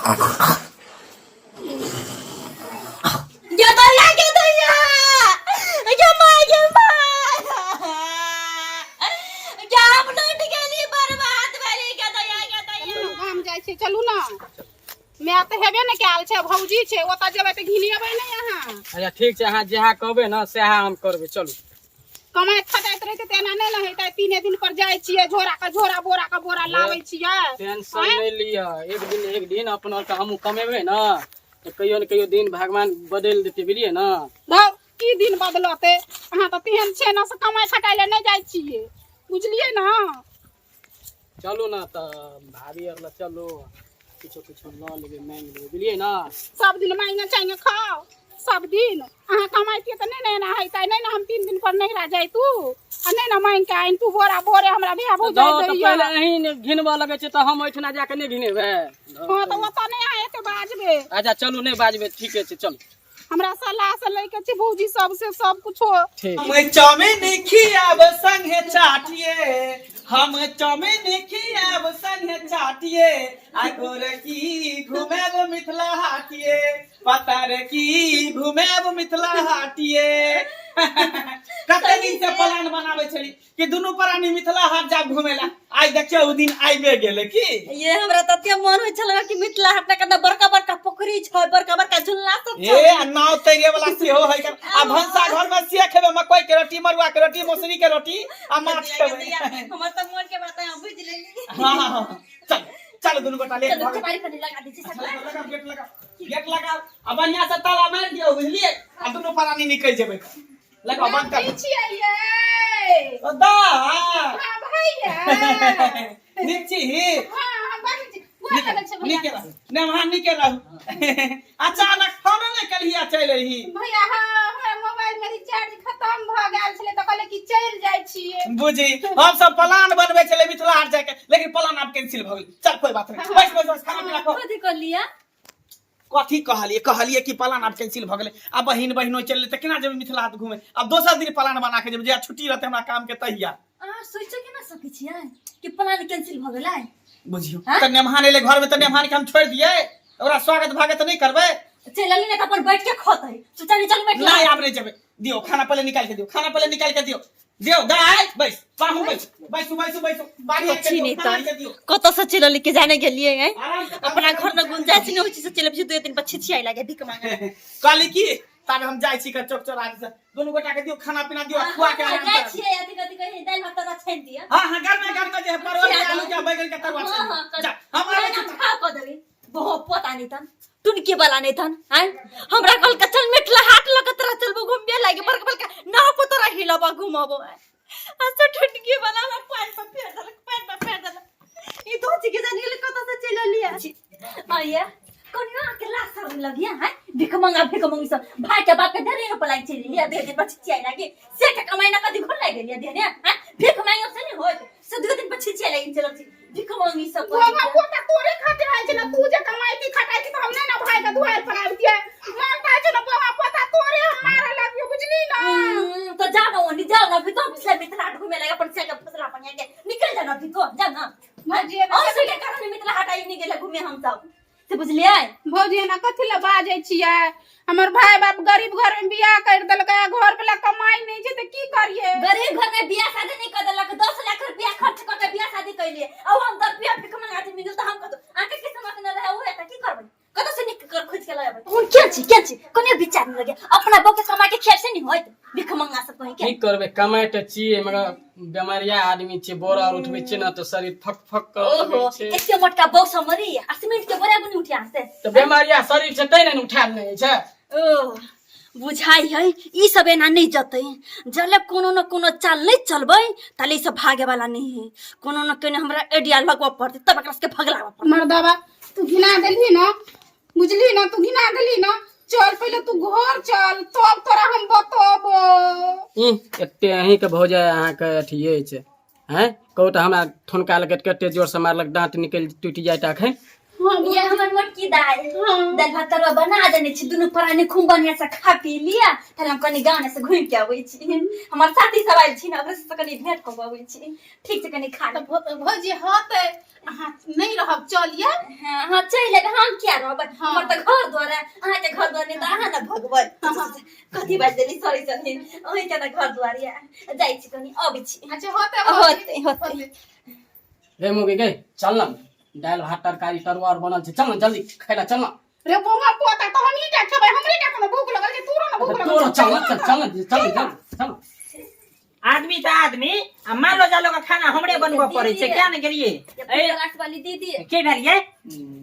गे दैया, गे दैया, गे माय, गे माय, गे हम लुटि गेली, बर्बाद भेली, गे दैया, गे दैया। चलू ने, गाम जाइ छियै, चलू ने। माय तऽ हेबे ने कयल छै, भौजी छै, ओतऽ जेबै तऽ घिनेबै नहि अहाँ। अच्छा ठीक छै, अहाँ जएह कहबै ने सएह हम करबै, चलू। कमाइत खटाइत रहितै तऽ एना नहि ने हेतै। 3 दिन पर जाइ छियै, झोरा के झोरा, बोरा के बोरा लाबै छियै। टेंशन नहि लिअ, एक दिन एक दिन अपना आरके हमहूँ कमेबै ने तऽ कहियो ने कहियो दिन भगवान बदलि देतै, बुझलियै ने? धौ, की दिन बदलतै? अहाँ तऽ तेहन छै ने से कमाइ खटाइ लए नहि जाइ छियै, बुझलियै ने? चलू ने तऽ भाभी आर लए चलू, किछो किछो लऽ लेबै, माँगि लेबै, बुझलियै ने? सब दिन माँगे चाँगे खाउ सब दिन। अहाँ कमाइतियै तऽ नहि ने एना होइतै, नहि ने हम 3 दिन पर नैहरा जैतू आ नहि ने माँगि कऽ आनितू बोरा बोरे हमरा भैया भौजाइ तऽ दैया। पहिले अहीं ने घिनबऽ लगै छै तऽ हम ओहिठिना जाकऽ नहि घिनेबै? हँ, तऽ ओतऽ नहि अहाँ एते बाजबै। अच्छा चलू, नहि बाजबै, ठीके छै, चलू। हमरा सलाह से लैके छै भौजी सबसे सब कुछो। ठीक। हम चाउमिन खियाब संगे चाटिए, हम चाउमिन खियाब संगे चाटिए, आ गोरकी घुमाएब मिथिला हाटिए, पता रे की घुमाएब मिथिला हाटिए। कते दिन से प्लान बनाबै छली कि दुनू प्राणी मिथिला हाट जाब घुमे ला, आइ देखियो उ दिन आइबे गेले की। ये हमरा तते मन होइ छल कि मिथिला हाट में कतना बड़का बड़का पोखरी छै, बड़का बड़का झूला सब छै। ए आ नाव तैरे वाला सेहो है कर। आ भनसा घर में से खेबे मकई के रोटी, मरुआ के रोटी, मौसरी के रोटी आ माछ खेबे। हमर त मन के बात अहाँ बुझि लेली। हां हां हां, चल चल दुनू गोटा लेट चलू, भऽ गेल। चपारी कनी लगा दै छी अच्छा, सगला। लगा, गेट लगा, गेट लगा आ बढ़िया से ताला मारि दियौ, बुझलियै? आ दुनू प्राणी निकलि जेबै। लगाओ, बंद कर। की छियै यै? ओ दा। हाँ भैया। नीक छी? हाँ, हम बड़ नीक छी। गोर लगै छै भैया। नीके रहू ने, वहाँ नीके रहू। अचानक फोन नहि कलही आ चलि अयली। भैया, हाँ, हमरा मोबाइल में रिचार्ज खत्म भऽ गेल छलै तऽ कहले कि चलि जाइ छियै। बुझी हम सब प्लान बनबै छलै मिथिला हाट जाके, लेकिन प्लान आब कैंसिल भऽ गेल। चल, कोई बात नहीं, बैस बैस बैस, खाना पीना खो। कथी कहलियै? कथी कहलियै? कहलियै कि प्लान आब कैंसिल भऽ गेलै, आ बहिन बहिनो चलि तऽ केना जेबै मिथिला हाट घूमे? आब दोसर दिन प्लान बना के जेबै, जहिया छुट्टी रहतै हमरा काम के तहिया। अहाँ सोचो केना सकै छियै कि प्लान कैंसिल भऽ गेलै? बुझियौ हाँ? तऽ नेमहान एलै घर में तऽ नेमहान के हम छोड़ि दियै? ओकरा स्वागत भागत नहि करबै? चलि अली ने तऽ अपन बैठ के खतै। सोचा नहीं चल बैठ। नहीं, आब नहीं जेबै। दियौ खाना पहिले निकाल के दियौ, खाना पहिले निकाल के दियौ। दियौ दाइ, बैस पाहु, बैस बैसू बैसू बैसू, बाड़ी आबि के छी दियौ, नहीं खाना तन के दियौ। कतऽ से चलि अली के जाने गेलियै हैं। आराम से। अपना घर में गुंजाइश नहीं होइ छै से चलि अबै छै 2 दिन पर छिछियाइ लागे भीख मांगे। कहली की तब हम जाइ छी के चौक चौराहा से, दुनू गोटा के दियौ खाना पीना, दियौ आ खुआ के आराम जाइ करब। छियै, अथी कथी कहै दालि भात तरुआ छानि दिअ। हाँ हाँ, घर में, घर में जे है परवल के, आलू के, बैगन के तरुआ हाँ हाँ छानि दियौ। जा, हम आबै छी। खा कऽ देबै बहुत पता नहीं तन टुनके वाला नहीं थन आय। हमरा कल के चल मिथिला हाट लग तोरा चलबो घूमबे लागे, बड़का बड़का नाव पर तोरा हिलबा घुमबो। अच्छा टुनके वाला हमरा पानि पर फेर देलक, पानि पर फेर देलक। ई तो छी के जानि गेल कतऽ से चलि अलियै आया। कनिया के लाज शर्म लगिया है? भीख मंगा, भीख मंगी सब भाई के बाप के धरे न पलाई चलि लिया, 2 दिन पर छिचियाइ लागे से के कमाई ना कदी घुर लागे लिया देने हैं। भीख मांगे से नहीं होत से 2 दिन पर छिचियाइ लागे चलब छी भीख मंगी सब। बाबा पोता तोरे खातिर आयल छै ने, तू जे कमाइती खटाइती तऽ हम नहि ने भाई के दुआरि पर आबितियै। मानता छै ने बाबा पोता, तोरे हम मारऽ लगियो, बुझली ने? तो जा ना ओनी, जाओ ना फिर तो पिछले मिथिला हाट घूमे लगे अपन से के फसला अपन के निकल जा ना फिर तो जा ना। भौजी और से के कारण मिथिला हाट आई नहीं गेले घूमे हम सब से, बुझलियै? भौजी, एना कथी लए बाजै छियै? हमर भाई बाप गरीब घर में बियाह कर देलकै आ घर वाला कमाई नहीं छै तऽ की करियै? गरीब घर में बियाह शादी नहीं कर देलक, 10 लाख रुपया खर्च कर के बियाह शादी कैलिए आ हम 10 रुपया भीख मंगा के मिलल तऽ हम कतौ आके किस्मत न रहे उहे तऽ की करबै? कतौ से निक कर खोज के लाबै? कोन के छी, के छी, कोने विचार नहीं लगे अपना बो के कमा के खेत से नहीं होइत भीख मंगा सब कहीं के। की करबै, कमाइ तऽ छियै मगर बेमारिया आदमी छियै। बोरा आर उठबै छियै ने तऽ शरीर फक फक करऽ ओहो लगै छै। एते मोटका बौ समरी आ सीमेंट के बोरा गुनी उठिया से। तऽ बेमारिया शरीर छै तै ने उठायल नहि होइ छै। ओ बुझाइ है ई सब एना नहीं जतै, जले कोनो न कोनो चाल नहीं चलबै तले ई सब भागे वाला नहीं है। कोनो न कोनो हमरा आइडिया लगबऽ पड़तै तब एकरा सबके भगलाबऽ पड़तै। मर्दाबा, तू घिना देलही ना, बुझली ना? तू घिना देलही ना। चल, पहिले तू घर चल, तब तोरा हम बतबो। ई एते अहींके भौजाइ अहाँके अथिये छै हैं? कहू तऽ, हमरा ठुनका लगे कते जोरसँ मारलक, दाँत निकलि टूटि जाइत अखन। हाँ ये हमर मोटकी दाइ हाँ। दालि भात तरुआ बना देने छी, दुनू प्राणी खूब बढ़िया से खा पी लिअ। तहन हम कनी गाँव से घुमि के अबै छी, हमर साथी सब आयल छी ने, ओकरा सबसँ कनी भेंट कऽ के अबै छी। ठीक छै, कनी खा तऽ लेब। भौजी होतै, अहाँ नहि रहब, चल आयब। हाँ हाँ, चलि एबै, हम किया रहबै? हाँ। हमर तऽ घर द्वार है, अहाँके घर द्वार नहि तऽ अहाँ ने भगबै। कथी बाजि देली, सॉरी सॉरी, अहीँके ने घर द्वार यऽ। जाइ छी, कनी अबै छी। अच्छा होतै भौजी। होतै होतै। रे मोगी गे, चल ना, दालि भात तरकारी तरुआ आर बनल छै, चल ना जल्दी खाय ला, चल ना। रे बौआ पोता, तऽ हमही टा खेबै? हमरे टा कोनो भूख लगल छै? तोरो ने भूख लगल तोरो छै? चल ना, चल चल ना, चल चल चल। आदमी तऽ आदमी आ मालो जालो के खाना हमरे बनबऽ पड़ै छै। क्या ने गेलियै? ये क्लास वाली दीदी। के भेल यै?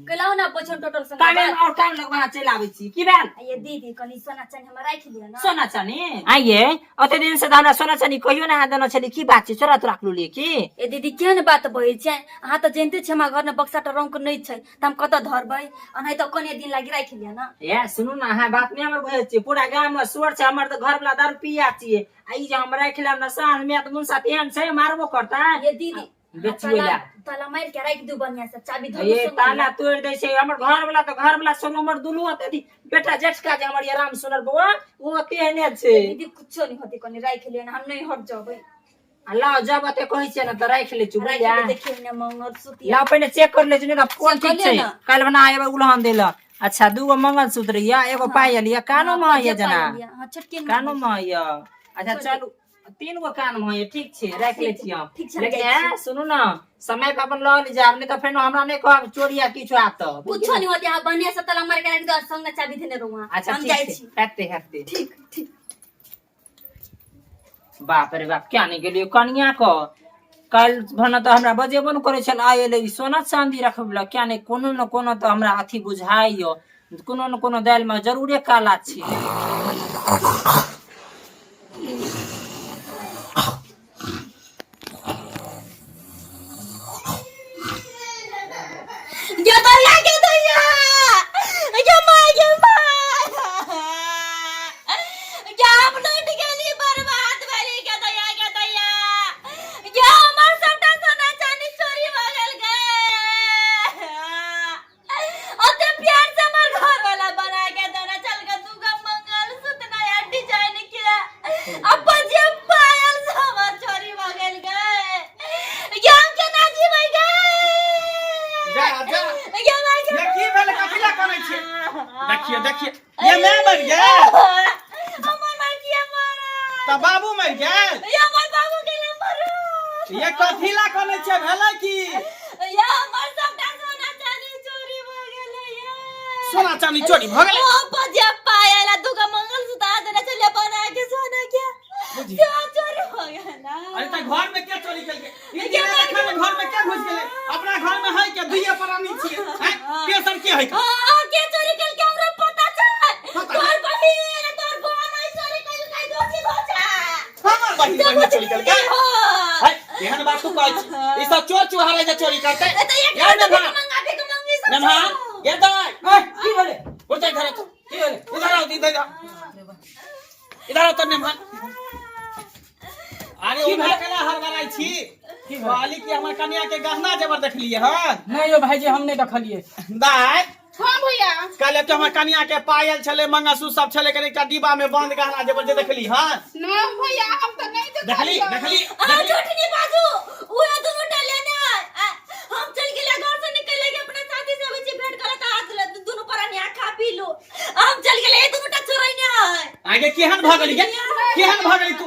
कहलहुँ ना पोछन टोटल संग कामे बात। और काम लगवा चलि आबै छी। की भेल? ये दीदी, कनी सोना चानी हमरा राखि लिअ ना। सोना चानी? आइये ओते दिन से तऽ हमरा सोना चानी कहियो ना देने छली। की बात छै, चोरा तोरा के लिए की? ए दीदी, केहन बात बहै छै? अहाँ तऽ जानिते छी, हमरा घरमे बक्सा टा रंग के नहि छै, तऽ हम कतऽ धरबै? अनाहि तऽ कने दिन लागि राखि लिअ ना। ए सुनू ने, अहाँ बात नहि हमर बुझै छियै। पूरा गाम मे शोर छै, हमर तऽ घर वाला दारू पिया छियै, आ ई जे हम राखि लेब ने, साँझ मे तऽ मुनसा तेहन छै, मारबो करतै। ये दीदी, बेचियो ताला ला। ताला मारि के राखि दू बढ़िया से, चाबी धरू ये संगे। ताला तोड़ि दै छै हमर घर वाला तऽ घर वाला संग हमर दुनू अते बेटा जेठका जे हमर ये राम सुनर बौआ, ओ तेहने छै। दीदी, कुछो नहि होतै, कनी राखि लिअ ने, हम नहि हट जेबै। आ लाओ, जब अते कहै छियै ने तऽ राखि लै छी। राखि बुझलियै? लिअ, देखियौ ने मंगलसूत्र। लाओ, पहिने चेक कर लै छी ने तऽ फोन। चेक कर ठीक लिअ छै ने। काल्हि बना एबै उलहन दै लए। अच्छा, दूगो मंगलसूत्र यऽ, एगो पायल यऽ, कानो मे यऽ जेना। हाँ, छोटकी मे। कानो मे यऽ। अच्छा चलू, तीन गो कान मे यऽ। ठीक छै, राखि लै छी हम। ठीक छै, हम लेकिन जाइ छी। सुनू ने, समय पर अपन लऽ ले जायब, नहि तऽ फेर हमरा नहि कहब चोरी आ किछु आयत तऽ। कुछो नहीं होते, अहाँ बढ़िया से ताला मार के राखि दो, संग चाबी देने रहू अहाँ। अच्छा। हम ठीक जाइ छै। छी। हेतै हेतै। ठीक ठीक। बाप रे बाप, क्या नहि गेलियै कनिया क काल्हि भने तऽ हमरा बजेबो नहि करै छल, आइ एलै ई सोना चाँदी रखबै लए। क्या नहि, कोनो ने कोनो तऽ हमरा अथी बुझाइयो, कोनो ने कोनो दालिमे जरूरे काला छै। गे दैया, गे दैया, गे माय, गे माय, गे हम लुटि गेली, बर्बाद भेली। गे दैया, गे दैया, गे हमर सबटा सोना चानी चोरी भऽ गेल। गे ओते प्यार से हमर घर वाला बना के देने चल के दूगो मंगलसूत्र नया डिजाइन के, अपन जे पायल से हमर चोरी भऽ गेल। गे गे हम केना जीबै गे? जा जा। गे माय गे। ये की भेल? कथी लए कनै छियै? देखियो देखियो, ये माय मरि गेल? हमर माय किया मरल? तऽ बाबू मरि गेल? ये हमर बाबू गेल मरल। ये कथी लए कनै छियै? भेलै की? ये हमर सबटा सोना चानी चोरी भऽ गेलै ये। सोना चानी चोरी भऽ गेलै? ओ बजे पायल आ दूगो मंगलसूत्र आ देने छलियै बना के सोना के, से चोरी भऽ गेलै। अरे तऽ घर में के चोरी केलकै? ई दिन देखा ने, घर में के घुस गेलै? अपना घर में है के? दुइये प्राणी छियै हैं, तेसर के है? हाँ, के चोरी केलकै हमरा पता छै। पता तोहर बहिन, तोहर बहन है चोरी केलकै, दोषी धोचा। हमर बहिन बहिन चोरी केलकै? हाँ। है, एहन बात तू कहै छी? ई सब चोर चुहारे जे चोरी करतै। ए तऽ एक यार भीख नेभान। मंगा, भीख मंगी सब। नेभान, ये दाई। ए, की भेलै? उठ इधर आओ। की भेलै? इधर आओ, इधर आओ, इधर आओ। तो नेभान, अरे की ओना भेलै? केना हड़बड़ाइ छी? की भेलै? कहली कि हमर कनिया के गहना जेवर देखलियै हन? नहि यौ भाईजी, हम नहि देखलियै। दाई। हाँ भैया। कहलियै कि हमर कनिया के पायल छलै, मंगलसूत्र सब छलै, कनि एकटा डिब्बा में बंद गहना जेवर जे देखली हन? ना भैया, हम तऽ नहि देखली? देखलियै। देखली? अहाँ झूठ नहीं बाजू, उहे दुनू टा लेने आय। हम चल गेलियै घर से निकल के अपना साथी से अबै छी भेंट करे, तऽ हाथ दुनू प्राणी आ खा पी लू, हम चल गेलियै, ई दुनू टा चोरैने आय। आगे केहन भऽ गेली गे? केहन भऽ गेली तू?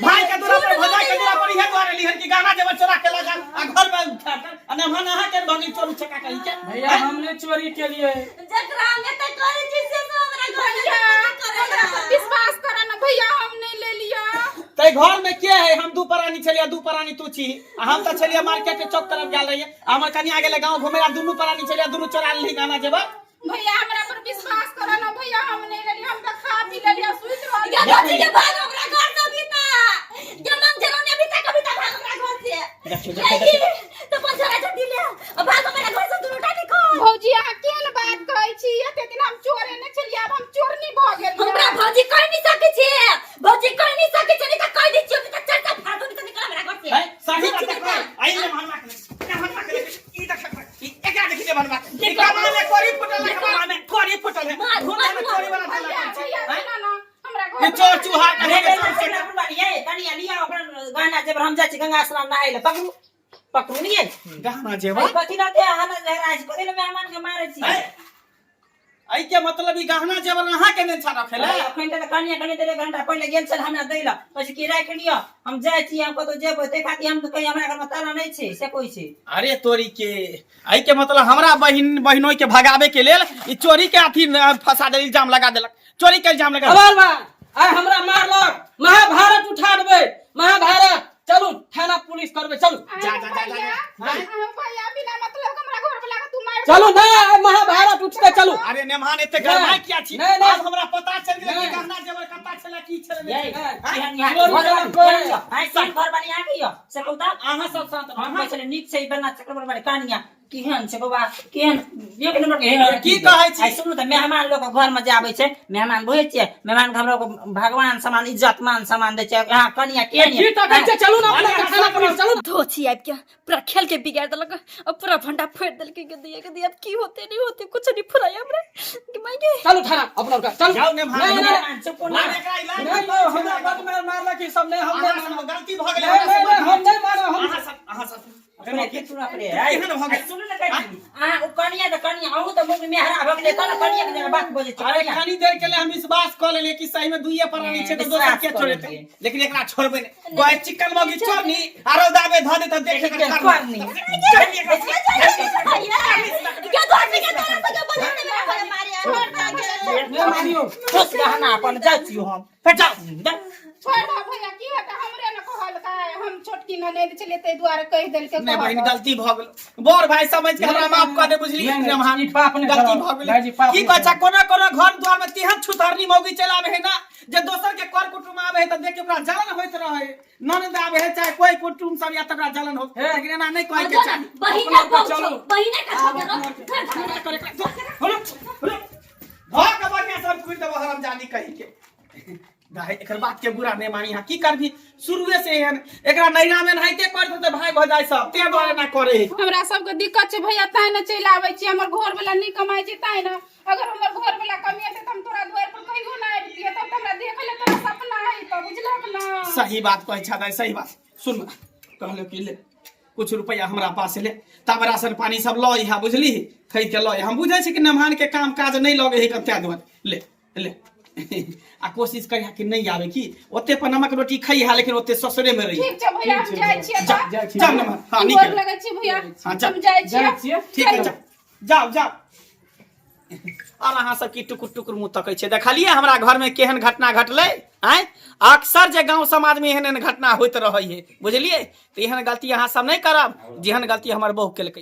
भाई के दूरा पर, भौजाई के दूरा पर इहे दुआरे लिहन कि गहना जेवर चोरा के लऽ जा आ घर में उठा कर आ नमहन अहाँ के भऽ गेली चोर उचक्का कही के। भैया, हम नहि चोरी केलियै। जकरा हम एते करै छी से सब हमरा घर में भैया, करे। हमरा पर विश्वास कर ना भैया, हम नहीं ले लिया। तै घर में के है? हम दू प्राणी छलियै, दू प्राणी तू छी, आ हम तऽ छलियै मार्केट के चौक तरफ गेल रहियै, आ हमर कनिया गेलै गाँव घुमै ला, दुनू प्राणी छलियै, दुनू चोरा लेली गहना जेवर। भैया, हमरा पर विश्वास करो ना भैया, हम नहीं लेलियै, हम तऽ खा पी लेलियै, सुति रहलियै। गे भौजी के, भाग हमरा घर से बीता, गे मंग जरौने बीता, कविता, भाग हमरा घर से। देखियौ देखियौ देखियौ। तो पंचरा छुट्टी ले आ भाग हमरा घर से, दुनू टा निकल। भौजी, अहाँ केहन बात कहै छी? एते दिन हम चोरे नहि छलियै, आब हम चोरनी भऽ गेलियै। हमरा भौजी कहि नहीं सकै छै, भौजी कहि नहीं सकै छै, नहीं तऽ कहि दै छियौ, नहीं तऽ चार चार फाड़ दूनी, तऽ निकल हमरा घर से। है, सही बात कह। आई ले भनवा के, ले भनवा के, ई देख, ई एकरा देखि ले भनवा के। गमा में कोरी फुटल है, गमा में कोरी फुटल है। मार, धुन मार, में चोरी वाला धंधा भैया करै छी। भैया आँय? सुना ना हमरा घर ई चोर चुहार रे, कहे रे, के रे, चोर रे, रे, ये कनिया लिया अपन गहना जेवर हम जाइ छी गंगा स्नान नहाय लए पकड़ू पकड़ू नहीं ये गहना जेवर कथी लए दे अहाँ झगड़ा छै कथी लए मेहमान के मारै छी आँय? एहि के मतलब ई गहना जेवर अहाँ के नहि छा रखे ले अखन तऽ कनिया कनि देर एक घंटा पहिले गेल छल हमरा दै लए कहै छै कि राखि लिअ हम जाइ छी हम कतौ जेबै ताहि खातिर हम तऽ कही हमरा घरमे ताला नहि छै से कहै छै अरे तोरी के एहि के मतलब हमरा बहिन बहिनोई के भगावे के लेल ई चोरी के अथी फंसा देल इल्जाम लगा देलक चोरी के इल्जाम लगा खबर बा आइ हमरा मारलक महाभारत उठा देबै महाभारत चलू थाना पुलिस करबै चलू जा, जा, जा, जा, जा। भैया भैया बिना मतलब के हमरा घर वाला के तू मार चलू ना आइ महाभारत उठतै चलू अरे नेमान एते गरमाय किया छी नहीं, नहीं। आब हमरा पता चल गेल कि नहीं। गहना जेवर कत्ता छला की छला ये नहीं छला। केहन यहाँ चोरी घर केलक वाली कोइ। आँय केहन घर वाली अहाँके यऽ से कहू तऽ अहाँ सब शांत हम कहै छलै नीक छै ई बना चक्रवर्ती वाली कनिया केहन छै बौआ केहन एक नंबर के हेहर की कहै छी? आइ सुनू तऽ मेहमान लोक घर में जे आबै छै मेहमान बुझै छियै मेहमान के हमरो भगवान समान इज्जत मान सम्मान दै छै अहाँ कनिया केहन की तकै छै चलू ना अपना के थाना पुलिस चलू धोची आबि के पूरा खेल के बिगाड़ देलक और पूरा भंडा फोड़ देलक के दिया के दिया की होते नहीं होते कुछ नहीं फुराया हमरा कि माय गे चलू थाना अपना के चलू जाउ ने भाई। नहीं नहीं चुप ना मार एकरा इलाज नहीं करै छी हमरा ना। बड मार मारलक ई सब नहीं हम अहाँ नहीं सब मारब। गलती भऽ गेलै नहीं हमरा नहीं सब नहीं, हम नहीं मारब हम अहाँ सब अहाँ सब अपने के सुन अपने एहन भऽ गेल। सुनू ने कनि अहाँ ओ कनिया तऽ कनिया अहूँ तऽ मुख मेहरा भऽ गेलै तहन कनिया के जेना बात बजै छै अरे कनिया कनी देर के लिए हम विश्वास कऽ लेलियै कि सही में दुइये प्राणी छै तऽ दोसर विश्वास के कऽ चोरेतै लेलियै। लेकिन एकरा छोड़बै नहि गय चिकन मौगी चोरनी आरो दाबे धऽ देतै देखे देखिके कर करनी। क्या तो आदमी के तोरा सके बोले नहीं मेरा घर मारे छोड़ दे नहीं मारियो ठोस गहना अपन जाइ छियौ हम फेर जाओ जा। छोड़ दो भैया की होता हमरे ने कहलकै हम छोटकी ननैद छलियै ताहि दुआरे कहि देलकै नहि बहिन कहलक। गलती भऽ गेल बड़ भाई समझ के हमरा माफ कऽ दे बुझली नहीं, नहीं, हम ई पाप नहि गलती करब। भऽ गेल भाईजी, पाप की नहि कहै छै करब। कोनो कोनो घर द्वार में तेहन छुतहरनी मौगी चलि आबै है ना जे दोसर के कर कुटुम आबै है तऽ देख के ओकरा जलन होइत रहै ननद आबै है चाहे कोई कुटुम सब या तकरा जलन हो हे। लेकिन एना नहि कहै के चाही बहिना अपना को चलू। बहिना का छोड़ करे भऽ के बढ़िया सब कुटि देबो हरामजादी कही के दाइ एकर बात के बुरा नहि मानी की करबी शुरुए से एहन एकरा नैरा में नहाइते करत होते भाई भौजाई सब ते दुआरे ना करे है हमरा सबके दिक्कत छै भैया ताहि ने चलि आबै छी हमर घर वाला नहि कमाइ छै ताहि ने अगर हमर घर वाला कमेतै तऽ हम तोरा दुआरि पर कहियो ना अबितियै तब तऽ हमरा देखै लए तोरा सपना हेतौ बुझलक ना सही बात कहै छह दाइ सही बात सुन कहलो कि ले कुछ रुपया हमरा पास ले तब राशन पानी सब लऽ अइहा बुझली खरीद के लऽ अइहा हम बुझै छी कि नमहान के काम काज नहि लगे है तें दुआरे ले ले आ कोशिश करिहा कि नहि आवे की ओते पर नमक रोटी खइहा लेकिन ओते ससुरे में रही ठीक छै भैया हम जाइ छियै जा तऽ जाइ छी। जा नमहान हाँ गोर निकल लगै छी भैया हाँ, जा। हम जाइ जाइ छियै छियै। ठीक है जा जाओ जाओ और अहाँ सब की टुकुर टुकुर मुँह तकै छियै देखलियै हमरा घरमे केहन घटना घटलै आँय अक्सर जे गाँव समाजमे एहन एहन घटना होइत रहै है बुझलियै तऽ एहन गलती अहाँ सब नहि करब जेहन गलती हमर बहू केलकै।